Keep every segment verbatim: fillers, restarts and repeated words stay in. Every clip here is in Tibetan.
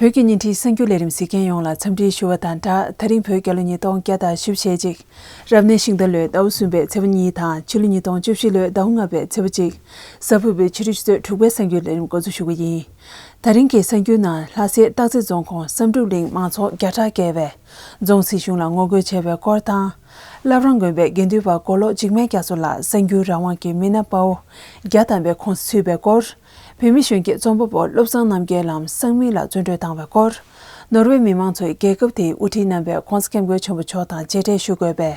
བོད་ཀྱི་བརྙན་འཕྲིན་གསར་འགྱུར་ལས་རིམ་གཟིགས་མཁན་ཡོངས་ལ་འཚམས་འདྲི་ཞུ་བ་དང་སྦྲགས། ད་རིང་བོད་རྒྱལ་ལོ་ཉིས་སྟོང་བརྒྱ་དང་བཞི་བཅུ་ཞེ་གཅིག་རབ་གནས་ཤིང་རྟ་ལོའི་ཟླ་བ་གསུམ་པའི་ཚེས་པ་གཉིས་དང་ཕྱི་ལོ་ཉིས་སྟོང་བཅུ་བཞི་ལོའི་ཟླ་བ་ལྔ་པའི་ཚེས་པ་གཅིག་གཟའ་ཕུར་བུའི་ཕྱི་དྲོ་ཆུ་ཚོད་དྲུག་པའི་གསར་འགྱུར་ལས་རིམ་འགོ་འཛུགས་ཞུ་གི་ཡིན། ད་རིང་གི་གསར་འགྱུར་ནང་ལྷ་སའི་སྟག་རྩེ་རྫོང་ཁོངས་བསམ་གྲུབ་གླིང་མང་ཚོགས་བརྒྱ་ཕྲག་བརྒལ་བས་རྫོང་སྲིད་གཞུང་ལ་ངོ་རྒོལ་བྱས་པའི་སྐོར་དང་། བླ་བྲང་དགོན་པའི་དགེ་འདུན་པ་མགོ་ལོག་འཇིགས་མེད་རྒྱ་མཚོ་ལགས་གསར་འགྱུར་རང་དབང་གི་མི་སྣ་དཔའ་བོ་བརྒྱ་ཐམ་པའི་ཁོངས་སུ་ཚུད་པའི་སྐོར། བོད་མི་གཞོན་སྐྱེས་རྩོམ་པ་པོ་བློ་བཟང་རྣམ་རྒྱལ་ལགས་གསང་མིང་ལ་བཙོན་གྲོལ་བཏང་བའི་སྐོར། ནོར་ཝེ་མི་མང་ཚོས་རྒྱལ་ཁབ་དེའི་དབུ་ཁྲིད་རྣམ་པས་༸གོང་ས་༸སྐྱབས་མགོན་ཆེན་པོ་མཆོག་དང་མཇལ་འཕྲད་ཞུ་དགོས་པའི་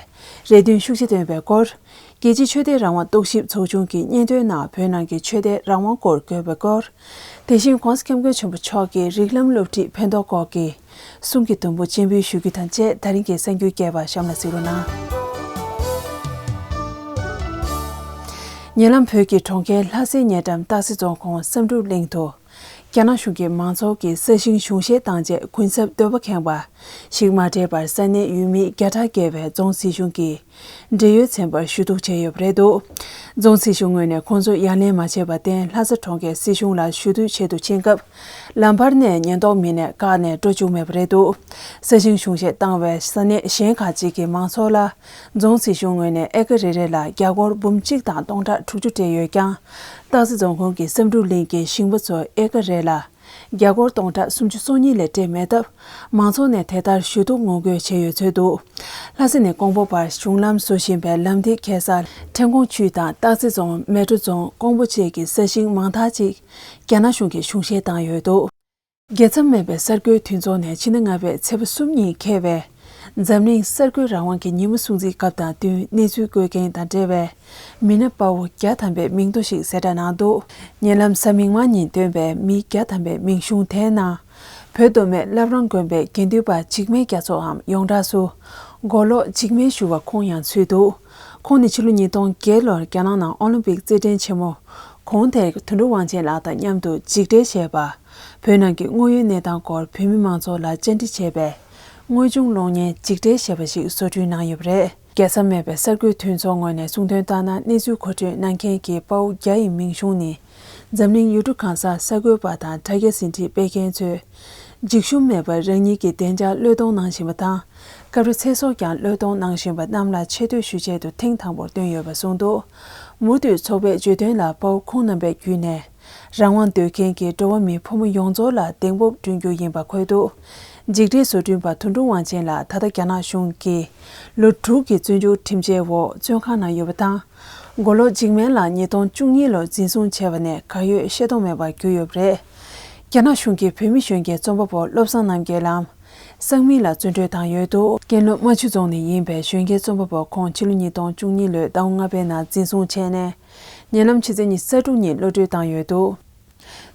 རེ་འདུན་ཤུགས་ཆེ་བཏོན་པའི་སྐོར། རྒྱལ་སྤྱིའི་ཆོས་དད་རང་དབང་རྟོག་ཞིབ་ཚོགས་ཆུང་གི་སྙན་ཐོའི་ནང་བོད་ནང་གི་ཆོས་དད་རང་དབང་སྐོར་བཀོད་པའི་སྐོར། དེ་བཞིན་༸གོང་ས་༸སྐྱབས་མགོན་ཆེན་པོ་མཆོག་གིས་རིགས་ལམ་སློབ་ཁྲིད་ཕན་ཐོགས་སྐོར་གྱི་གསུང་གི་དུམ་བུ་སྤྱན་འབུལ་ཞུ་རྒྱུ་དང་བཅས་ད་རིང་གི་གསར་འགྱུར་རྒྱས་པ་གཤམ་ལ་གཟིགས་རོགས་གནང་། ཉེ་ལམ་བོད་ཀྱི་གྲོང་ཁྱེར་ལྷ་སའི་ཉེ་འགྲམ་སྟག་རྩེ་རྫོང་ཁོངས་བསམ་གྲུབ་གླིང་དུ། རྒྱ་ནག་གཞུང་གིས་མང་ཚོགས་ཀྱི་ས་ཞིང་གཞུང་བཞེས་བཏང་རྗེས་གུན་གསབ་འདོད་པ་ཁེངས་པ་ཞིག་མ་སྤྲད་པར་ས་གནས་ཡུལ་མི་བརྒྱ་ཕྲག་བརྒལ་བས་རྫོང་སྲིད་གཞུང་གི་འབྲེལ་ཡོད་ཚན་པར་ཞུ་གཏུག་བྱས་ཡོད་པ་རེད་འདུག་རྫོང་སྲིད་གཞུང་ངོས་ནས་ཁོང་ཚོ་ཡ་ལན་མ་བྱས་པར་བརྟེན་ལྷ་ས་གྲོང་ཁྱེར་སྲིད་གཞུང་ལ་ཞུ་གཏུག་ཆེད་དུ་ཕྱིན་སྐབས། ལམ་བར་ནས་ཉེན་རྟོག་མི་སྣས་བཀག་ནས་འགྲོ་བཅུག་མེད་པ་རེད་འདུག་ས་ཞིང་གཞུང་བཞེས་བཏང་བའི་ས་གནས་གཞན་ཁག་ཅིག་གི་མང་ཚོགས་ལ་རྫོང་སྲིད་གཞུང་ངོས་ནས་ཨེ་ཀ་རེ་རེ་ལ་རྒྱ་སྒོར་འབུམ་གཅིག་དང་སྟོང་ཕྲག་དྲུག་ཅུ་སྤྲད་ཡོད་ཀྱང་། སྟག་རྩེ་རྫོང་ཁོངས་ཀྱི་བསམ་གྲུབ་གླིང་གི་ཞིང་པ་ཚོ་ཨེ་ཀ་རེ་ལ་རྒྱ་སྒོར་སྟོང་ཕྲག་སུམ་ཅུ་སོ་གཉིས་ལས་སྤྲད་མེད་སྟབས། མང་ཚོགས་ནས་དེ་ལྟར་ཞུ་གཏུག་ངོ་རྒོལ་བྱས་ཡོད་ཚུལ་འདུག་ལྷ་ས་ནས་ཀོང་པོ་བར་གཞུང་ལམ་བཟོ་བཞིན་པའི་ལམ་དེའི་ཁ་སང་ཁྲེང་ཀོང་ཆུས་དང་སྟག་རྩེ་རྫོང་། མལ་གྲོ་རྫོང་། ཀོང་པོ་བཅས་ཀྱི་ས་ཞིང་མང་དག་ཅིག་རྒྱ་ནག་གཞུང་གིས་གཞུང་བཞེས་བཏང་ཡོད་འདུག་རྒྱལ་མཚམས་མེད་པའི་གསར་འགོད་མཐུན་ཚོགས་ནས་ཕྱི་ཟླ་ལྔ་པའི་ཚེས་པ་གསུམ་ཉིན་འཁེལ་བའི་འཛམ་གླིང་གསར་འགོད་རང་དབང་གི་ཉིན་མོ་སྲུང་བརྩིའི་སྐབས་དང་བསྟུན་གནས་ཚུལ་བཀོད་མཁན་དང་འབྲེལ་བའི་མི་སྣ་དཔའ་བོ་བརྒྱ་ཐམ་པའི་མིང་ཐོ་ཞིག་གསལ་བསྒྲགས་གནང་འདུག་ཉེ་ལམ་གཟའ་མིག་དམར་ཉིན་བཏོན་པའི་མི་བརྒྱ་ཐམ་པའི་མིང་གཞུང་དེའི་ནང་། བོད་མདོ་སྨད་བླ་བྲང་དགོན་པའི་དགེ་འདུན་པ་འཇིགས་མེད་རྒྱ་མཚོའམ་ཡོངས་གྲགས་སུ་མགོ་ལོག་འཇིགས་མེད་ཞུ་བ་ཁོང་ཡང་ཚུད་འདུག་ཁོང་ནི་ཕྱི་ལོ་ཉིས་སྟོང་བརྒྱད་ལོར་རྒྱ་ནག་ནང་ཨོ་ལིམ་པིག་རྩེད་འགྲན་ཆེན་མོ་གོང་དེར་དོན་གྲུབ་དབང་ཆེན་ལགས་དང་མཉམ་དུ་འཇིགས་བྲལ་ཞེས་པ། བོད་ནང་གི་དངོས་ཡོད་གནས་སྟངས་སྐོར་བོད་མི་མང་ཚོགས་ལ་བཅར་འདྲི་བྱས་པའི་དངོས་བྱུང་གློག་བརྙན་འཇིགས་བྲལ་ཞེས་པ་ཞིག་བཟོ་སྐྲུན་གནང་ཡོད་པ་རེད། རྒྱལ་མཚམས་མེད་པའི་གསར་འགོད་མཐུན་ཚོགས་ངོས་ནས་གསུང་དོན་ལྟར་ན། གནས་ཚུལ་མཁོ་སྤྲོད་གནང་མཁན་གྱི་དཔའ་བོ་བརྒྱ་ཡི་མིང་གཞུང་ནི། འཛམ་གླིང་ཡུལ་གྲུ་གང་སར་གསར་འགོད་པ་དང་དྲ་རྒྱ་ཟིན་བྲིས་སྤེལ་མཁན་ཚོས། འཇིགས་ཞུམ་མེད་པར་རང་ཉིད་ཀྱི་བདེ་འཇགས་བློས་གཏོང་གནང་བཞིན་པ་དང་། སྐབས་རེ་ཚེ་སྲོག་ཀྱང་བློས་གཏོང་གནང་བཞིན་པ་རྣམས་ལ་ཆེ་བསྟོད་ཞུ་ཆེད་དུ་ཐེངས་དང་པོར་བཏོན་ཡོད་པ་གསུངས་འདུག་མུ་མཐུད་ཚོགས་པས་བརྗོད་དོན་ལ། དཔའ་བོ་ཁོང་རྣམ་པའི་བརྒྱུད་ནས་རང་དབང་འདོད་མཁན་གྱི་འགྲོ་བ་མི་ཕོ་མོ་ཡོངས་རྫོགས་ལ་གདེང་སྤོབས་བསྐྲུན་རྒྱུ་ཡིན་པ་འཁོད་འདུག་འཇིགས་བྲལ་བཟོ་སྐྲུན་པ་དོན་གྲུབ་དབང་ཆེན་ལགས་ད་ལྟ་རྒྱ་ནག་གཞུང་གིས་ལོ་དྲུག་གི་བཙོན་འཇུག་ཁྲིམས་ཆད་འོག་བཙོན་ཁང་ནང་ཡོད་པ་དང་། མགོ་ལོག་འཇིགས་མེད་ལགས་ཉིས་སྟོང་བཅུ་གཉིས་ལོར་འཛིན་བཟུང་བྱས་པ་ནས་གར་ཡོད་ཤེས་རྟོགས་མེད་པར་གྱུར་ཡོད་པ་རེད། རྒྱ་ནག་གཞུང་གིས་བོད་མི་གཞོན་སྐྱེས་རྩོམ་པ་པོ་བློ་བཟང་རྣམ་རྒྱལ་ལམ་གསང་མིང་ལ་བཙོན་གྲོལ་བཏང་ཡོད་འདུག་ཀན་ལྷོ་རྨ་ཆུ་རྫོང་ནས་ཡིན་པའི་གཞོན་སྐྱེས་རྩོམ་པ་པོ་ཁོང་ཕྱི་ལོ་ཉིས་སྟོང་བཅུ་གཉིས་ལོའི་ཟླ་བ་ལྔ་པའི་ནང་འཛིན་བཟུང་བྱས་ནས། ཉེ་ལམ་ཕྱི་ཚེས་ཉི་ཤུ་རྩ་དྲུག་ཉིན་གློད་གྲོལ་བཏང་ཡོད་འདུག་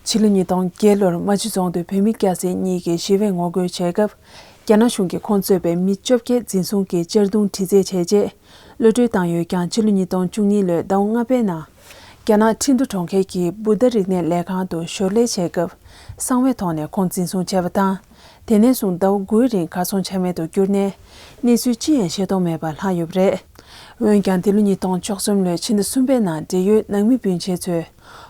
ཕྱི་ལོ་ཉིས་སྟོང་བརྒྱད་ལོར་རྨ་ཆུ་རྫོང་དུ་བོད་མི་སྐྱ་སེར་གཉིས་ཀྱིས་ཞི་བའི་ངོ་རྒོལ་བྱས་སྐབས། རྒྱ་ནག་གཞུང་གིས་ཁོང་གཙོས་པའི་མི་བཅོ་བརྒྱད་འཛིན་བཟུང་གིས་གཅར་རྡུང་འདྲི་རྩད་བྱས་རྗེས། གློད་གྲོལ་བཏང་ཡོད་ཀྱང་། ཕྱི་ལོ་ཉིས་སྟོང་བཅུ་གཉིས་ལོའི་ཟླ་བ་ལྔ་པའི་ནང་། རྒྱ་ནག་ཁྲིན་ཏུ་གྲོང་ཁྱེར་གྱི་བུདྡྷ་རིག་གནས་ལས་ཁང་དུ་ཞོར་ལས་བྱས་སྐབས། གསང་བའི་ཐོག་ནས་ཁོང་འཛིན་བཟུང་བྱས་པ་དང་། དེ་ནས་བཟུང་ཟླ་བ་དགུའི་རིང་གར་སོང་ཆ་མེད་དུ་གྱུར་ནས། གནས་ཚུལ་ཅི་ཡང་ཤེས་རྟོགས་མེད་པར་ལྷག་ཡོད་པ་རེད། འོན་ཀྱང་། འདི་ལོ་ཉིས་སྟོང་བཅུ་གསུམ་ལོའི་ཕྱི་ཟླ་གསུམ་པའི་ནང་། འབྲེལ་ཡོད་ནང་མི་སྤུན་མཆེད་ཚོས།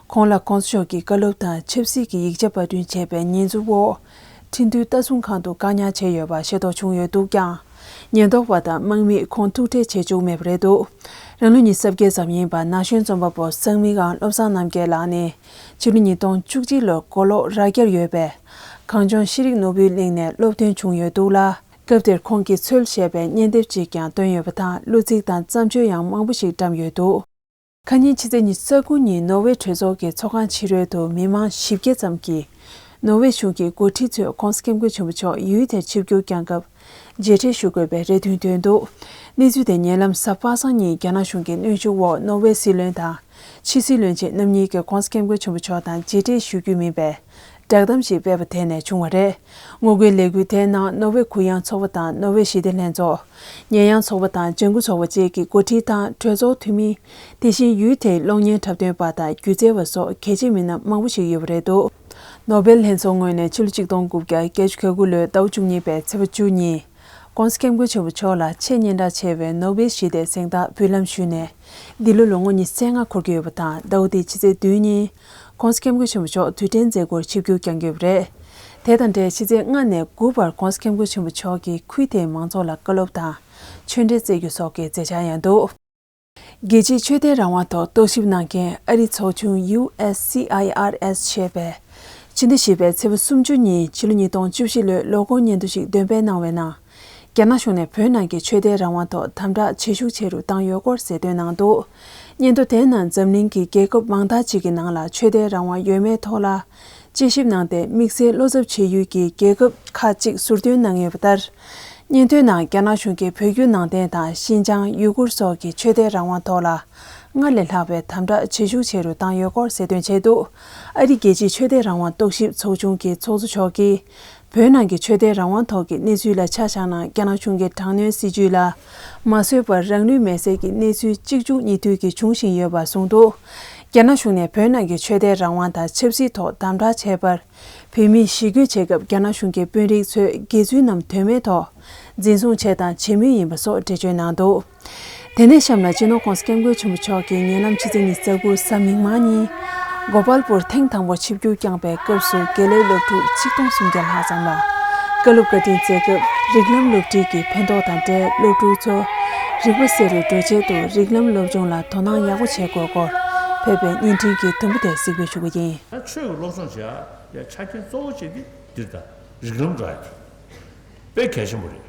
ཁོང་ལ་༸གོང་ས་མཆོག་གི་བཀའ་སློབ་དང་ཆབ་སྲིད་ཀྱི་ཡིག་ཆ་པར་སྐྲུན་བྱས་པའི་ཉེས་འཛུགས་འོག་ཁྲིན་ཏུའི་ལྟ་སྲུང་ཁང་དུ་བཀག་ཉར་བྱས་ཡོད་པ་ཤེས་རྟོགས་བྱུང་ཡོད་འདུག་ཀྱང་། ཉེན་རྟོག་པ་དང་དམག་མིས་ཁོང་ཐུག་འཕྲད་བྱེད་བཅུག་མེད་པ་རེད་འདུག་རང་ལོ་ཉི་ཤུ་རྩ་བརྒྱད་ཙམ་ཡིན་པ་ན་གཞོན་རྩོམ་པ་པོ་གསང་མིང་ངམ་བློ་བཟང་རྣམ་རྒྱལ་ལགས་ནི། ཕྱི་ལོ་ཉིས་སྟོང་བཅུ་གཅིག་ལོར་མགོ་ལོག་རྭ་རྒྱར་ཡོད་པའི་གངས་ལྗོངས་ཤེས་རིག་ནོར་བུའི་གླིང་ནས་སློབ་ཐོན་བྱུང་ཡོད་འདུག་ལ། སྐབས་དེར་ཁོང་གིས་འཚོལ་ཞེས་པའི་སྙན་དེབ་ཅིག་ཀྱང་བཏོན་ཡོད་པ་དང་། གླུ་ཚིག་དང་བརྩམས་ཆོས་ཡང་མང་པོ་ཞིག་བཀྲམ་ཡོད་འདུག་ཁ་ཉིན་ཕྱི་ཚེས་ཉི་ཤུ་རྩ་དགུ་ཉིན་ནོར་ཝེ་གྲོས་ཚོགས་ཀྱི་ཚོགས་ཁང་ཕྱི་རོལ་དུ་མི་མང་བཞི་བརྒྱ་ཙམ་གྱིས། ནོར་ཝེ་གཞུང་གི་འགོ་ཁྲིད་ཚོས་༸གོང་ས་༸སྐྱབས་མགོན་ཆེན་པོ་མཆོག་ཡུལ་དེར་ཆིབས་བསྒྱུར་བསྐྱངས་སྐབས། མཇལ་འཕྲད་ཞུ་དགོས་པའི་རེ་འདུན་བཏོན་འདུག་གནས་ཚུལ་དེ་ཉེ་ལམ་གཟའ་པ་སངས་ཉིན་རྒྱ་ནག་གཞུང་གི་གནོན་ཤུགས་འོག་ནོར་ཝེ་སྲིད་བློན་དང་། ཕྱི་སྲིད་བློན་ཆེན་རྣམ་གཉིས་ཀྱིས་༸གོང་ས་༸སྐྱབས་མགོན་ཆེན་པོ་མཆོག་དང་མཇལ་འཕྲད་ཞུ་རྒྱུ་མིན་པའི་བསྒྲགས་གཏམ་ཞིག་སྤེལ་བ་དེ་ནས་བྱུང་བ་རེད། ངོ་རྒོལ་ལས་འགུལ་དེའི་ནང་ནོར་ཝེ་གུ་ཡངས་ཚོགས་པ་དང་ནོར་ཝེ་ཞི་བདེ་ལྷན་ཚོགས། ཉེ་ཡངས་ཚོགས་པ་དང་ལྗང་གུ་ཚོགས་པ་བཅས་ཀྱི་འགོ་ཁྲིད་དང་གྲོས་ཚོགས་འཐུས་མི། དེ་བཞིན་ཡུལ་དེའི་གློག་བརྙན་འཁྲབ་སྟོན་པ་དང་སྒྱུ་རྩལ་བ་སོགས་གལ་ཆེའི་མི་སྣ་མང་པོ་ཞིག་ཡོད་པ་རེད་འདུག་ནོ་བེལ་ལྷན་ཚོགས་ངོས་ནས་ཕྱི་ལོ་ཆིག་སྟོང་དགུ་བརྒྱ་བརྒྱད་ཅུ་གྱ་དགུ་ལོའི་ཟླ་བ་བཅུ་གཉིས་པའི་ཚེས་པ་བཅུ་ཉིན། ༸གོང་ས་༸སྐྱབས་མགོན་ཆེན་པོ་མཆོག་ལ་ཆེས་སྙན་གྲགས་ཆེ་བའི་ནོ་བེལ་ཞི་བདེའི་གཟེངས་རྟགས་འབུལ་ལམ་ཞུས་ནས། འདི་ལོ་ལོ་ངོ་ཉི་ཤུ་རྩ་ལྔ་འཁོར་གྱི་ཡོད་པ་དང་། ཟླ་བ་འདིའི་ཕྱི་ཚེས་བདུན་ཉིན། ༸གོང་ས་༸སྐྱབས་མགོན་ཆེན་པོ་མཆོག་དུས་དྲན་མཛད་སྒོར་ཆིབས་བསྒྱུར་བསྐྱངས་ཡོད་པ་རེད། དེ་དང་འབྲེལ་ཕྱི་ཚེས་ལྔ་ནས་དགུ་བར་༧གོང་ས་༧སྐྱབས་མགོན་ཆེན་པོ་མཆོག་གིས་ཁུལ་དེའི་མང་ཚོགས་ལ་བཀའ་སློབ་དང་ཆོས་འབྲེལ་སྩལ་རྒྱུ་སོགས་ཀྱི་མཛད་འཆར་ཡང་འདུག་རྒྱལ་སྤྱིའི་ཆོས་དད་རང་དབང་ཐོག་རྟོག་ཞིབ་གནང་མཁན་ཨ་རིའི་ཚོགས་ཆུང་ཡུ་ཨེས་སི་ཨའི་ཨར་ཨེས་ཞེས་པས། ཕྱི་ཟླ་བཞི་པའི་ཚེས་པ་སུམ་ཅུ་ཉིན་ཕྱི་ལོ་ཉིས་སྟོང་བཅུ་བཞི་ལོའི་ལོ་འཁོར་སྙན་ཐོ་ཞིག་འདོན་སྤེལ་གནང་བའི་ནང་། རྒྱ་ནག་གཞུང་ནས་བོད་ནང་གི་ཆོས་དད་རང་དབང་ཐོག་དམ་དྲག་ཇེ་ཤུགས་ཆེ་རུ་བཏང་ཡོད་སྐོར་གསལ་སྟོན་གནང་འདུག་སྙན་ཐོ་དེའི་ནང་འཛམ་གླིང་གི་རྒྱལ་ཁབ་མང་དག་ཅིག་གི་ནང་ལ་ཆོས་དད་རང་དབང་ཡོད་མེད་ཐོག་ལ། དཔྱད་ཞིབ་གནང་སྟེ་དམིགས་བསལ་བློ་འཚབ་བྱེད་ཡུལ་གྱི་རྒྱལ་ཁབ་ཁག་ཅིག་ཟུར་འདོན་གནང་ཡོད་པ་ལྟར། སྙན་ཐོའི་ནང་རྒྱ་ནག་གཞུང་གིས་བོད་བརྒྱུད་ནང་བསྟན་དང་ཤིན་ཅང་ཡུ་གུར་སོགས་ཀྱི་ཆོས་དད་རང་དབང་ཐོག་ལ་སྔར་ལས་ལྷག་པའི་དམ་དྲག་ཇེ་ཤུགས་ཆེ་རུ་བཏང་ཡོད་སྐོར་གསལ་སྟོན་བྱས་འདུག་ཨ་རིའི་རྒྱལ་སྤྱིའི་ཆོས་དད་རང་དབང་རྟོག་ཞིབ་ཚོགས་ཆུང་གི་ཚོགས་གཙོ་མཆོག་གིས། བོད་ནང་གི་ཆོས་དད་རང་དབང་ཐོག་གི་གནས་ཚུལ་ལ་ཆ་བཞག་ན། རྒྱ་ནག་གཞུང་གི་དྲག་གནོན་སྲིད་བྱུས་ལ་མ་བཟོད་པར་རང་ལུས་མེར་སྲེག་གི་གནས་ཚུལ་གཅིག་མཇུག་གཉིས་མཐུད་ཀྱིས་འབྱུང་བཞིན་ཡོད་པ་གསུངས་འདུག་རྒྱ་ནག་གཞུང་ནས་བོད་ནང་གི་ཆོས་དད་རང་དབང་དང་ཆབ་སྲིད་ཐོག་དམ་དྲག་བྱས་པར། བོད་མིས་ཞི་རྒོལ་བྱེད་སྐབས་རྒྱ་ནག་གཞུང་གི་དཔོན་རིགས་ཚོས་དགེ་ཚུལ་རྣམས་དོན་མེད་ཐོག་འཛིན་བཟུང་བྱས་དང་བྱེད་མུས་ཡིན་པ་སོགས་འགྲེལ་བརྗོད་གནང་འདུག་དེ་ནས་གཤམ་ལ་སྤྱི་ནོར་༧གོང་ས་༧སྐྱབས་མགོན་ཆེན་པོ་མཆོག་གིས་ཉེ་ལམ་ཕྱི་ཚེས་ཉི་ཤུ་རྩ་དགུ་གཟའ་མིག་དམར་ཉིན། གོ་པལ་པུར་ཐེངས་དང་པོར་ཆིབས་བསྒྱུར་བསྐྱངས་པའི་སྐབས་སུ་དགེ་ལས་སློབ་ཕྲུག་ཆིག་སྟོང་སུམ་བརྒྱ་ལྷག་ཙམ་ལ་བཀའ་སློབ་བཀའ་དྲིན་སྩལ་སྐབས། རིགས་ལམ་སློབ་ཁྲིད་ཀྱི་ཕན་ཐོགས་དང་འབྲེལ་སློབ་ཕྲུག་ཚོ་རིག་པ་གསལ་རུ་འགྲོ་ཆེད་དུ་རིགས་ལམ་སློབ་སྦྱོང་ལ་དོ་སྣང་ཡག་པོ་བྱེད་དགོས་སྐོར་ཕེབས་པའི་བརྙན་འཕྲིན་གྱི་དུམ་བུ་དེ་གཟིགས་འབུལ་ཞུ་གི་ཡིན། ད་ཆོས་ཀྱི་སློབ་སྦྱོང་བྱེད་ཡ་ཆ་རྐྱེན་གཙོ་བོ་གཅིག་དེ་འདིར་ད་རིགས་ལམ་འགྲོ་ཡ་དེ་དཔེ་གལ་ཆེན་པོ་རེད།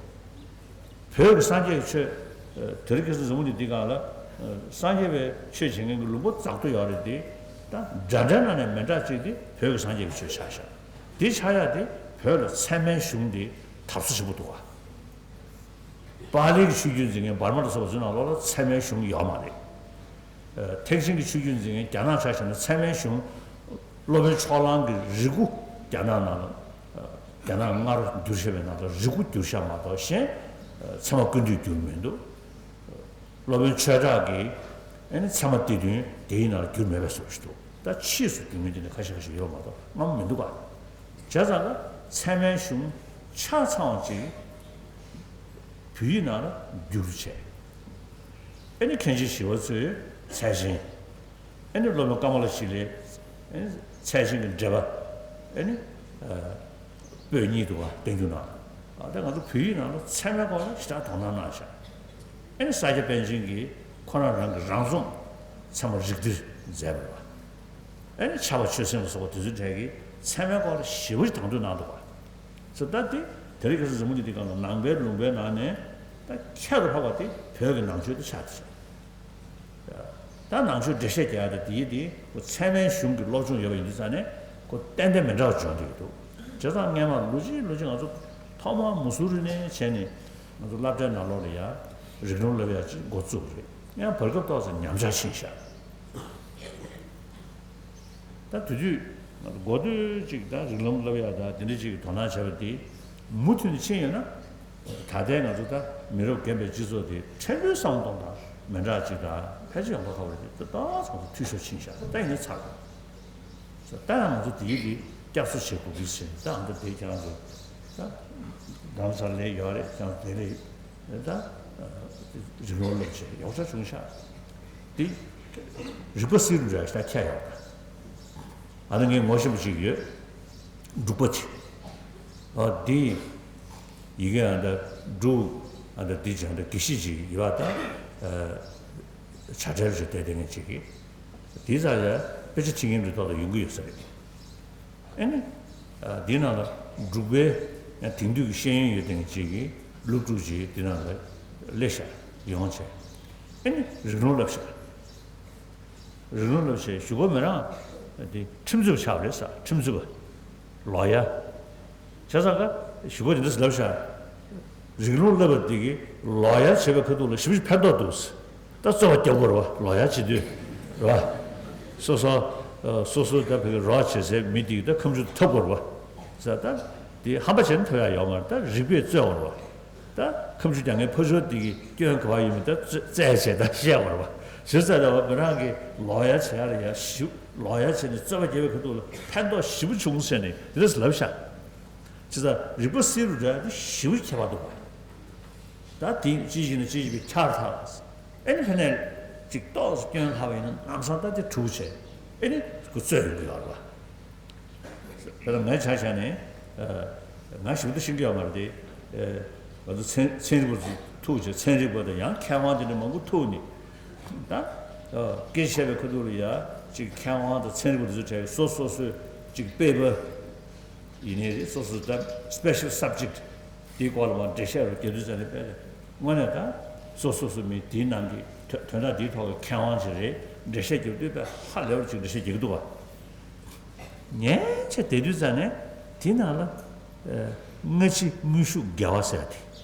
བོད་ཀྱི་སངས་རྒྱས་ཀྱི་ཆོས། དེ་རིང་ཁ་སང་འཛམ་བུ་གླིང་འདི་སྒང་ལ། སངས་རྒྱས་པའི་ཆོས་བྱེད་མཁན་གྱི་ལུང་པ་རྫོགས་མཐའ་ཡོད་རེད་དེ། ད་འདྲ་འདྲ་ནང་ནས་མི་འདྲ་གཅིག་དེ་བོད་ཀྱི་སངས་རྒྱས་ཀྱི་ཆོས་ཆགས་ཤག་དེ་ཆགས་ཡ་དེ་བོད་ལ་ཚད་མའི་གཞུང་དེ་དར་སོ་ཆེན་པོ་འདུག་ག་པཱ་ལིའི་ཆོས་བརྒྱུད་འཛིན་མཁན་འབར་མ་ལ་སོགས་པ་ཚོའི་ནང་ལོགས་ལ་ཚད་མའི་གཞུང་ཡོད་མ་རེད། ཐེག་ཆེན་གྱི་ཆོས་བརྒྱུད་འཛིན་མཁན་རྒྱ་ནག་ཆ་བཞག་ན་ཚད་མའི་གཞུང་། སློབ་དཔོན་ཕྱོགས་གླང་གི་རིགས་དགུ་རྒྱ་ནག་ནང་ལ། རྒྱ་ནག་སྔར་བསྒྱུར་བཞག་པའི་ནང་ལ་རིགས་དགུ་བསྒྱུར་བཞག་མ་གཏོགས་གཞན། ཚད་མ་ཀུན་བཏུས་བསྒྱུར་མི་འདུག་སློབ་དཔོན་ཆོས་གྲགས་ཀྱིས་ཨ་ནི་ཚད་མ་སྡེ་བདུན་དེ་ཡི་ནང་ལ་བསྒྱུར་མེད་པའི་བཟོ་ཞིག་འདུག་ད་ཕྱིས་སུ་བསྒྱུར་མཁན་དེ་འདྲ་ཁ་ཤས་ཁ་ཤས་ཡོད་མ་གཏོགས་སྔ་མོ་མི་འདུག་ག་བྱས་ཙང་ལ་ཚད་མའི་གཞུང་ཆ་ཚང་བ་ཅིག་བོད་ཡིག་ནང་ལ་བསྒྱུར་བྱས། ཨ་ནི་མཁན་ཆེན་ཞི་བ་འཚོའི་ཚད་ཆེན། ཨ་ནི་སློབ་དཔོན་ཀ་མ་ལ་ཤཱི་ལའི་ཨ་ནི་ཚད་ཆེན་གྱི་འགྲེལ་པ། ཨ་ནི་ཨ་པོད་གཉིས་འདུག་ག་བསྟན་འགྱུར་ནང་། ཨ་ད་ང་ཚོ་བོད་ཡིག་ནང་ལ་ཚད་མའི་སྐོར་ལ་ཞེ་དྲག་དོ་སྣང་གནང་ཤག་ཨ་ནི་ས་སྐྱ་པཎ་ཆེན་གྱིས་ཁོ་རང་རང་གི་རང་རྩོམ་ཚད་མ་རིགས་གཏེར་མཛད་པ་རེད་པ། ཨ་ནི་ཕྱྭ་པ་ཆོས་སེང་ལ་སོགས་པ་དེ་ཚོའི་གྲས་ཀྱིས་ཚད་མའི་སྐོར་ལ་ཞེ་པོ་ཅིག་དང་དོད་གནང་འདུག་ག་ཟེར་ད་དེ་དེ་རིང་ཁ་སང་འཛམ་བུ་གླིང་འདི་སྒང་ལ་ནང་པའི་ལུང་པའི་ནང་ནས་ད་ཁྱད་དུ་འཕགས་པ་དེ་བོད་ཀྱི་ནང་ཆོས་དེ་ཆགས་བསྡད་ཤག་ད་ནང་ཆོས་འགྲེལ་བཤད་རྒྱག་ཡ་དེ་དེའི་དེ་ཁོ་ཚད་མའི་གཞུང་གི་སློབ་སྦྱོང་ཡོད་པ་ཡིན་དུས་ཙང་ནས་ཁོ་ཏན་ཏན་མི་འདྲ་བ་སྦྱོང་བསྡད་ཀྱི་འདུག་བྱས་ཙང་སྔས་མ་ལོ་གཅིག་ལོ་གཅིག་ང་ཚོ་ཐོག་མར་མུ་སུ་རི་ནས་བྱས་ནས་ང་ཚོ་སློབ་གྲྭའི་ནང་ལོགས་ལ་ཡ་རིགས་ལམ་སློབ་ཡ་ཅིག་འགོ་བཙུགས་པ་རེད། ཡང་བར་སྐབས་ཏོག་ཙམ་ཉམས་ཆག་ཕྱིན་ཤག་ད་དུས་ཚོད་འགོ་སྟོད་ཅིག་ད་རིགས་ལམ་བསླབ་ཡག་ད་དེ་འདྲ་ཅིག་གི་དོ་སྣང་བྱས་པ་དེ་མུ་མཐུད་ནས་ཕྱིན་ཡོད་ན། ད་ལྟའི་ང་ཚོ་ད་མི་རབས་རྒན་པའི་སྤྱི་ཚོགས་དེ་ཕྲན་བུའི་བསམ་བློ་གཏོང་སྟངས་མི་འདྲ་ཅིག་ད་ཕལ་ཆེར་ཡོང་ཁ་ཁ་བ་རེད་དེ། ད་ད་ཚང་མ་འཐུས་ཤོར་ཕྱིན་ཤག་ད་ཡིན་ན་ཚར་རེད། ད་ཡང་ང་ཚོ་དེའི་དེ་བསྐྱར་གསོ་བྱེད་དགོས་ཀྱི་ཟེར་ནས་ད་ང་ཚོ་དེ་ཁྱེད་རང་ཚོ་ད་རྡ་རམ་ས་ལ་ལས་ཡོད་རེད། ཀྱང་དེ་ལས་ད་རིག་ལམ་སློབ་ཆེད་ཡོག་ཆ་བྱུང་ཤག་དེ་རིག་པ་སིལ་རུ་འདྲ་ཞིག་ད་ཁྱེད་ཡོད་ད། ཨ་ད་ངས་ངོ་ཤེས་པ་ཅིག་ཡོད། འབྲུག་པ་ཅིག་ཨ་དེ་ཡི་གེ་ཨ་ད་འབྲུག་ཨ་ད་དེ་སྦྱང་ད་དགེ་བཤེས་ཅིག་ཡོད་པ་ད། བྱ་བྲལ་ཞིག་བལྟས་བསྡད་མཁན་ཅིག་གིས་དེའི་རྩ་ལ་དཔེ་ཆ་ཁྲིད་མཁན་རེ་ཐོག་ཏུ་ཡོང་གི་ཡོད་ས་རེད། ཨ་ནི། འདིའི་ནང་ལ་འབྲུག་པའི་དེང་དུས་ཀྱི་ཤེས་ཡོན་ཡོད་མཁན་ཅིག་གིས་སློབ་ཕྲུག་ཅིག་འདི་ནང་ལ་སླེབས་ཤག་ཡོང་བྱས། ཨ་ནི་རིགས་ལམ་བསླབས་ཤག་རིགས་ལམ་བསླབས་བྱས་གཞུག་གུ་མི་རང་དེ་ཁྲིམས་རྩོད་པ་ཆགས་པ་རེད་ས། ཁྲིམས་རྩོད་པ། ལོ་ཡར། བྱས་ཙང་ཀ་གཞུག་གུ་དེ་འདྲ་ལབ་ཤག་རིགས་ལམ་བསླབ་པ་འདི་གིས་ལོ་ཡར་བྱེད་པའི་ཁ་ཐུག་ལ་ཞེ་པོ་ཅིག་ཕན་ཐོགས་འདུག་ད་རྩོད་པ་རྒྱག་དགོས་རེད་བ། ལོ་ཡར་བྱེད་དུས་རེད་བ། སོ་སོ། སོ་སོ་ད་བོད་ཀྱི་རོགས་བྱེད་སའི་མི་འདི་གིས་ད་ཁ་མཆུ་འཐབ་དགོས་རེད་བ། ཟེར་ད་དེ་ཧམ་པ་བྱས་ན་ཐོབ་ཡག་ཡོད་མ་རེད། ད་རིགས་པས་རྩོད་དགོས་རེད་བ། ད་ཁ་མཆུ་རྒྱག་མཁན་ཕར་ཕྱོགས་འདི་གི་སྐྱོན་ག་པར་ཡོད་མེད་ད་རྩོད་རྩོད་བྱས་ད་བཤད་དགོས་རེད་བ། བྱས་ཙང་ད་བ་མི་རང་གིས་ལོ་ཡར་བྱེད་ཡག་ལ་ཡ་ཞེ་པོ། ལོ་ཡར་བྱས་ནས་རྩོད་པ་རྒྱག་པའི་ཁ་ཐུག་ལ་ཕན་ཐོགས་ཞེ་པོ་བྱུང་ཟེར་ནས་དེ་འདྲ་ལབ་ཤག་བྱས་ཙང་རིགས་པ་སིལ་རུ་འདྲ་དེ་ཞེ་པོ་ཁྱད་པར་འདུག་བ། ད་དེ་ཅི་ཞིག་ནས་ཅི་ཞིག་པའི་ཁྱར་ཐག་ཨེ་ནི་ཕ་ནས་ཅིག་ཏོག་ཙམ་སྐྱོན་ལྷག་པ་ཡིན་ན་ལམ་སང་ད་དེ་གྲུབ་བྱས་ཨེ་ནི་ཁོ་རྩོད་ཡོང་གི་ཡོད་རེད་བ། དཔེར་ན་ངའི་ཆ་བཞག་ནས་ ང་ཞིབ་ཏུ་ཤེས་ཀྱི་ཡོད་མ་རེད་དེ། ང་ཚོ་ཚན་ཚན་རིག་པ་ཚོ་ཐུག་བྱས། ཚན་རིག་པ་དང་ཡང་མཁས་དབང་དེ་འདྲ་མང་པོ་ཐུག་ནས་ད་སྐད་ཆ་བཤད་པའི་ཁ་ཐུག་ལ་ཡ་ཅིག་མཁས་དབང་དང་ཚན་རིག་པ་དེ་ཚོ་གྲས་སོ་སོ་སོའི་ཅིག་དཔེ་པ་ཡིན་ནའི་རེད། སོ་སོ་ད་special subject དེའི་སྐོར་ལ་མར་འགྲེལ་བཤད་རུ་རྒྱག་དུས་ཙམ་ནས་དཔེ་དངོས་གནས་ད་སོ་སོ་སོ་མི་དེའི་ནང་གི་དོན་དོན་དག་དེའི་ཐོག་གི་མཁས་དབང་ཅིག་རེད། འགྲེལ་བཤད་རྒྱག་དུས་དཔེ་ཧ་ལས་པ་ཅིག་འགྲེལ་བཤད་རྒྱག་གི་འདུག་བ། ཉན་བྱས་བསྡད་དུས་ཙམ་ནས་དེའི་ནང་ལ་ཨ་སྔ་ཕྱི་དངོས་ཤུགས་འགལ་བ་ཟེར་ཡ་དེ་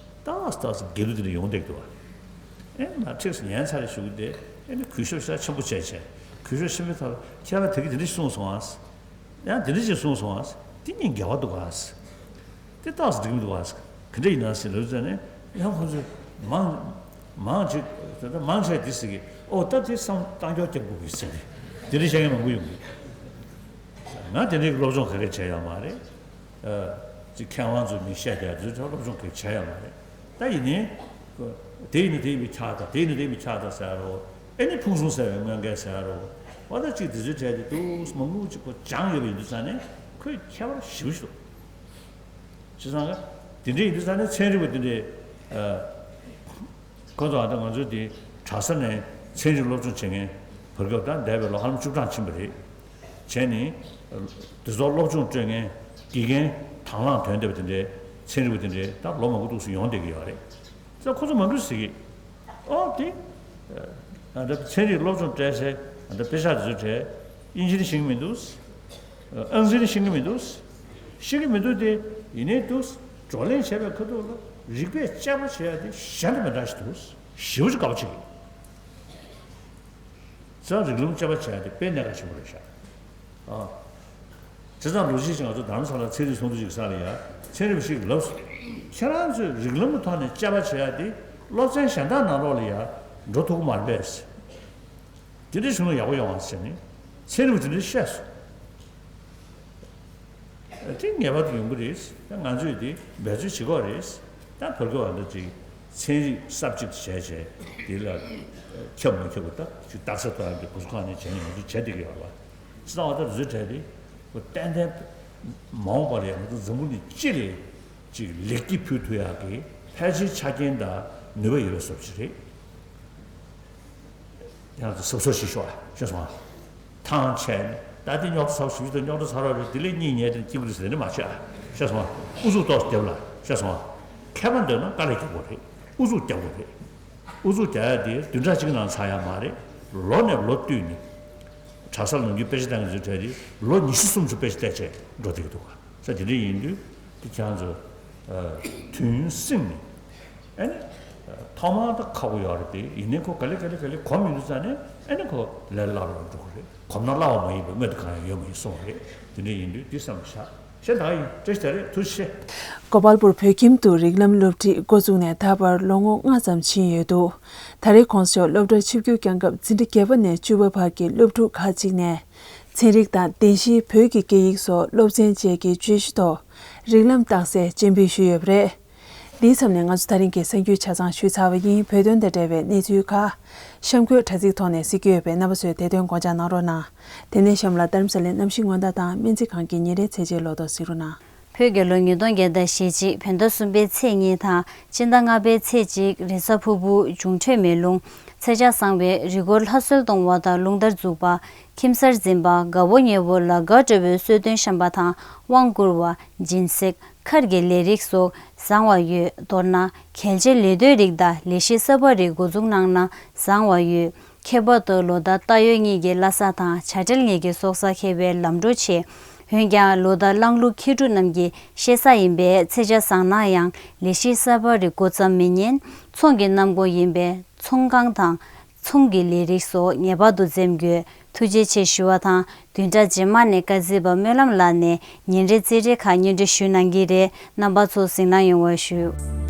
ཏག་ཏག་འགལ་འདུ་དེ་འདྲ་ཡོང་བསྡད་འདུག་བ། ཨེ་མ་ཁྲིགས་སུ་ཉན་ཚར་རེ་ཞུ་གི་དེ་ཨེ་ནི་གུས་ཞབས་ཤ་ཆེན་པོ་བྱས་བྱས། གུས་ཞབས་ཆེན་པོའི་ཐོག་ལ་ཁྱེད་རང་དེ་གི་དེ་འདྲ་ཞིག་གསུངས་སོང་ཨ། ཡང་དེ་འདྲ་ཞིག་གསུངས་སོང་ཨ། དེ་གཉིས་འགལ་བ་འདུག་ཨ། དེ་ཏག་ཏག་འགྲིག་མི་འདུག་ཨ། ག་འདྲ་ཡིན་ན་ཟེར་ལབ་ཙམ་ནས་ཡང་ཁོང་ཚོས་མང་མང་ཅིག་ད་ལྟ་མང་ཆེ་དེ་ཟེར་གི། ཨོ་ད་དེ་བསམ་གཏན་འཁྱོལ་རྒྱབ་དགོས་གི་ཟེར་ནས་དེ་འདྲ་བཤད་མཁན་མང་པོ་ཡོང་གི། ང་དེ་འདྲའི་སློབ་སྦྱོང་ག་གེ་བྱས་ཡོད་མ་རེད། ཨ་ཅིག་མཁས་དབང་ཚོའི་མིང་བཤད་བསྡད་དུས་ཚོད་སློབ་སྦྱོང་ག་གེ་བྱས་ཡོད་མ་རེད། ད་ཡིན་ནའི་དེ་ཡིན་ན་དེ་ཡིན་པའི་ཁྱག་ད། དེ་ཡིན་ན་དེ་ཡིན་པའི་ཁྱག་ད་ཟེར་རོ། ཨེ་ནི་ཕུང་གསུམ་ཟེར་བའི་དངོས་འགལ་ཟེར་རོ། བ་ད་ཅིག་དེ་ཚོའི་གྲས་དེ་འདུག་མང་པོ་ཅིག་གོ་སྦྱངས་ཡོད་པ་ཡིན་དུས་ཙང་ནས་ཁོས་ཁྱད་པར་ཞེ་པོ་ཞིག་འདུག་བྱས་ཙང་ག་དེ་འདྲ་ཡིན་དུས་ཙང་ནས་ཚན་རིག་པ་དེ་འདྲས་ཨ་ཁོ་ཚོ་ཨ་ད་ང་ཚོའི་དེ་གྲྭ་ས་ནས་ཚན་རིག་སློབ་སྦྱོང་བྱེད་མཁན་བར་སྐབས་ད་འདས་པའི་ལོ་ཧ་ལམ་བཅུ་གྲངས་ཕྱིན་པ་རེད། བྱས་ནས་དེ་ཚོ་སློབ་སྦྱོང་སྤྲོད་མཁན་དགེ་རྒན་དང་བླངས་ཐོན་བསྡད་པ་དེ་འདྲའི་ཚན་རིག་པ་དེ་འདྲའི་ད་ལོ་མང་པོ་འདུག་སེ་ཡོང་བསྡད་ཀྱི་ཡོད་རེད། ས་ཁོ་ཚོ་མང་པོས་ཟེར་གི། ཨོ་དེ་ཨ་ད་ཚན་རིག་སློབ་སྦྱོང་སྤྲད་སའི་ཨ་ད་དཔེ་ཆ་དེ་ཚོའི་གྲས་དབྱིན་ཇི་ནི་ཤེས་ཀྱི་མི་འདུག་ཨང་རྩིས་ནི་ཤེས་ཀྱི་མི་འདུག་ཤེས་ཀྱི་མི་འདུག་དེ་ཡིན་ནའི་འདུག་བགྲོ་གླེང་བྱས་པའི་ཁ་ཐུག་ལ་རིག་པས་དཔྱད་པ་བྱེད་ཡ་དེ་གཞན་དང་མི་འདྲ་ཞིག་འདུག་ཞེ་པོ་ཅིག་དགའ་པོ་བྱེད་ཀྱི། ཙང་རིགས་ལམ་དཔྱད་པ་བྱས་ཏེ་དཔེ་གནད་འགག་ཆེན་པོ་རེད་ཤག་ཨ། བྱས་ཙང་ལོ་གཅིག་ཅིག་ང་ཚོ་རྡ་རམ་ས་ལར་ཚན་རིག་ཚོགས་འདུ་ཅིག་གི་སར་ཡ་ཚན་རིག་པ་ཞིག་གིས་ལབ་སོང་། ཁྱེད་རང་ཚོས་རིགས་ལམ་གྱི་ཐོག་ནས་དཔྱད་པ་བྱེད་ཡ་དེ་སློབ་ཚན་གཞན་དག་ནང་ལོགས་ལ་ཡ་འགྲོ་ཐུབ་ཀྱི་མ་རེད་པས། དེ་འདྲའི་བྱུང་ན་ཡག་པོ་ཡོང་བ་ཟེར་ནས་ཚན་རིག་པ་དེ་འདྲས་བཤད་སོང་། དེ་ངེས་པར་དུ་ཡོང་གི་རེད། ད་ང་ཚོས་དེ་འབད་རྩོལ་བྱེད་དགོས་རེད། ད་བར་སྐབས་ཨ་འདྲ་ཅིག་ཚན་རིག་སབ་ཇེག་བྱས་བྱས་དེ་ལ་ཁྱབ་མ་ཁྱབ་ད་ཅིག་རྡ་ས་ཐོག་ཨ་འདྲ་གོ་ས་གང་ནས་བྱས་ནས་ང་ཚོ་བྱས་བསྡད་ཀྱི་ཡོད་རེད་བ། ཙང་བ་ད་བཟོས་བྲལ་ཏེ་ཏན་ཏན་མ་འོངས་པ་ལ་ཡང་ང་ཚོ་འཛམ་བུ་གླིང་སྤྱི་ལ་ཅིག་ལེགས་སྐྱེས་ཕུལ་ཐུབ་ཡག་གི་ཕལ་ཆེར་ཆ་རྐྱེན་དང་ནུས་པ་ཡོད་པའི་བཟོ་ཅིག་རེད། ཡང་ན་གཟབ་གཟབ་བྱེད་ཤོག་ཤེས་སོང་ཨ། ཐང་ཆད་ནས་ད་དེ་རྙོག་དྲ་ཚ་བ་ཞེ་པོ་ཅིག་འདུག་རྙོག་དྲ་ཚ་རོགས་རེད། དེ་ལས་གཉིད་ཉལ་དེ་སྐྱིད་པོ་རེད་ཟེར་ནས་མ་བྱེད་ཨ། ཤེས་སོང་ཨ། ཨུ་ཚུགས་ཏོག་ཙམ་རྒྱབ་ལ་ཤེས་སོང་ཨ། མཁས་པ་འདོད་ན་དཀའ་ལས་རྒྱག་དགོས་རེད། ཨུ་ཚུགས་རྒྱག་དགོས་རེད། ཨུ་ཚུགས་རྒྱག་ཡ་དེ་བདུན་ཕྲག་གཅིག་ནང་ཚར་ཡ་མ་རེད། ལོ་ནས་ལོ་བསྟུད་ནས་གྲྭ་ས་ནང་རྒྱུན་དཔེ་ཆ་ལྟ་མཁན་ཚོའི་གྲས་དེ་ལོ་ཉི་ཤུ་སུམ་ཅུ་དཔེ་ཆ་བལྟས་བྱས་འགྲོ་བསྡད་ཀྱི་འདུག་ག་ས་དེ་འདྲ་ཡིན་དུས་དེ་ཁྱེད་རང་ཚོ་དུས་ཡུན་བསྲིངས་ནས་ཨ་ནི་ཐོག་མར་ད་ཁག་པོ་ཡོད་རེད། དེ་ཡིན་ནའི་ཁོ་ག་ལེ་ག་ལེ་ག་ལེ་གོམས་ཡོང་དུས་ཙང་ནས་ཨ་ནི་ཁོ་ལས་སླ་པོ་འགྲོ་གི་རེད། གོམས་ན་སླ་བ་མ་ཡིན་པ་དངོས་དེ་གང་ཡང་ཡོད་མ་ཡིན་གསུངས་པ་རེད། དེ་འདྲ་ཡིན་དུས་འདི་བསམ་བཞག་བཤད་ད་ཡིན་བཀྲ་ཤིས་བདེ་ལེགས། ཐུགས་རྗེ་ཆེ། གོ་པལ་པུར་བོད་ཁྱིམ་དུ་རིགས་ལམ་སློབ་ཁྲིད་འགོ་བཙུགས་ནས་ད་བར་ལོ་ངོ་ལྔ་ཙམ་ཕྱིན་ཡོད་འདུག་ད་རེས་ཁོང་ཚོས་སློབ་གྲྭར་ཆིབས་བསྒྱུར་བསྐྱངས་སྐབས་འཛིན་གྲྭ་བརྒྱད་པ་ནས་བཅུ་པ་བར་གྱི་སློབ་ཕྲུག་ཁག་ཅིག་ནས་ཚན་རིག་དང་བདེན་བཞིའི་བོད་ཀྱི་སྐད་ཡིག་སོགས་སློབ་ཚན་བཅས་ཀྱི་བརྗོད་གཞི་ཐོག་རིགས་ལམ་རྟགས་གསལ་སྤྱན་འབུལ་ཞུས་ཡོད་པ་རེད། འདིའི་མཚམས་ནས་ང་ཚོ་ད་རིང་གི་གསར་འགྱུར་ཆ་ཚང་ཞུས་ཚར་བ་ཡིན། བོད་དོན་དང་འབྲེལ་བའི་གནས་ཚུལ་ཁག་གཤམ་འཁོད་དྲ་ཚིགས་ཐོག་ནས་གཟིགས་ཀྱི་ཡོད་པས་རྣམ་པ་ཚོས་དེ་དོན་དགོངས་འཇགས་གནང་རོགས་གནང་། དེ་ནས་གཤམ་ལ་རྡ་རམ་ས་ལའི་གནམ་གཤིས་སྔོན་བརྡ་དང་སྨན་རྩིས་ཁང་གི་ཉིན་རེའི་ཚེས་ཆའི་ལོ་ཐོ་གཟིགས་རོགས་གནང་། བོད་རྒྱལ་ལོ་ཉིས་སྟོང་བརྒྱ་དང་ཞེ་གཅིག་བོད་ཟླ་གསུམ་པའི་ཚེས་གཉིས་དང་སྤྱི་ཟླ་ལྔ་པའི་ཚེས་གཅིག་རེས་གཟའ་ཕུར་བུ། འབྱུང་འཕྲོད་མེ་རླུང་། ཚེས་ཆ་བཟང་བས་རི་མགོར་ལྷ་གསོལ་གཏོང་བ་དང་རླུང་རྟར་འཛུགས་པ། ཁྱིམ་གསར་འཛིན་པ། དགའ་བོ་ཉེ་བོ་ལ་དགའ་སྤྲོ་བའི་གསོལ་སྟོན་བཤམས་པ་དང་དབང་བསྐུར་བ། སྦྱིན་སྲེག་མཁར་གྱི་ལས་རིགས་སོགས་བཟང་བ་ཡོད། མདོར་ན་གལ་ཆེའི་ལས་དོན་རིགས་དང་ལས་གཞི་གསར་པ་རིགས་འགོ་འཛུགས་གནང་ན་བཟང་བ་ཡོད། ཁྱད་པར་དུ་ལོ་ཟླ་རྟ་ཡོས་གཉིས་ཀྱི་བླ་གཟའ་དང་བྱ་བྲལ་གཉིས་ཀྱི་སྲོག་གཟའ་འཁེལ་བའི་ལམ་འགྲོ་ཆེ། འོན་ཀྱང་ལོ་ཟླ་གླང་ལུག་མཁས་གྲུབ་རྣམས་ཀྱི་གཤེད་གཟའ་ཡིན་པས་ཚེས་ཆ་བཟང་ན་ཡང་ལས་གཞི་གསར་པ་རིགས་འགོ་བརྩམ་མི་ཉན། ཚོང་གི་གནམ་སྒོ་ཡིན་པས་ཚོང་ཁང་དང་ཚོང་གི་ལས་རིགས་སོགས་ངེས་པར་དུ་འཛེམ་དགོས། ཐུགས་རྗེ་ཆེ་ཞུ་བ་དང་བདུན་ཕྲག་རྗེས་མ་ནས་སྐར་རྩིས་པ་སྨོན་ལམ་ལགས་ནས་ཉིན་རེའི་རྩིས་འབྲས་ཁག་སྙན་སྒྲོན་ཞུ་གནང་གི་རེད། རྣམ་པ་ཚོ་གཟིགས་གནང་ཡོང་བ་ཞུ།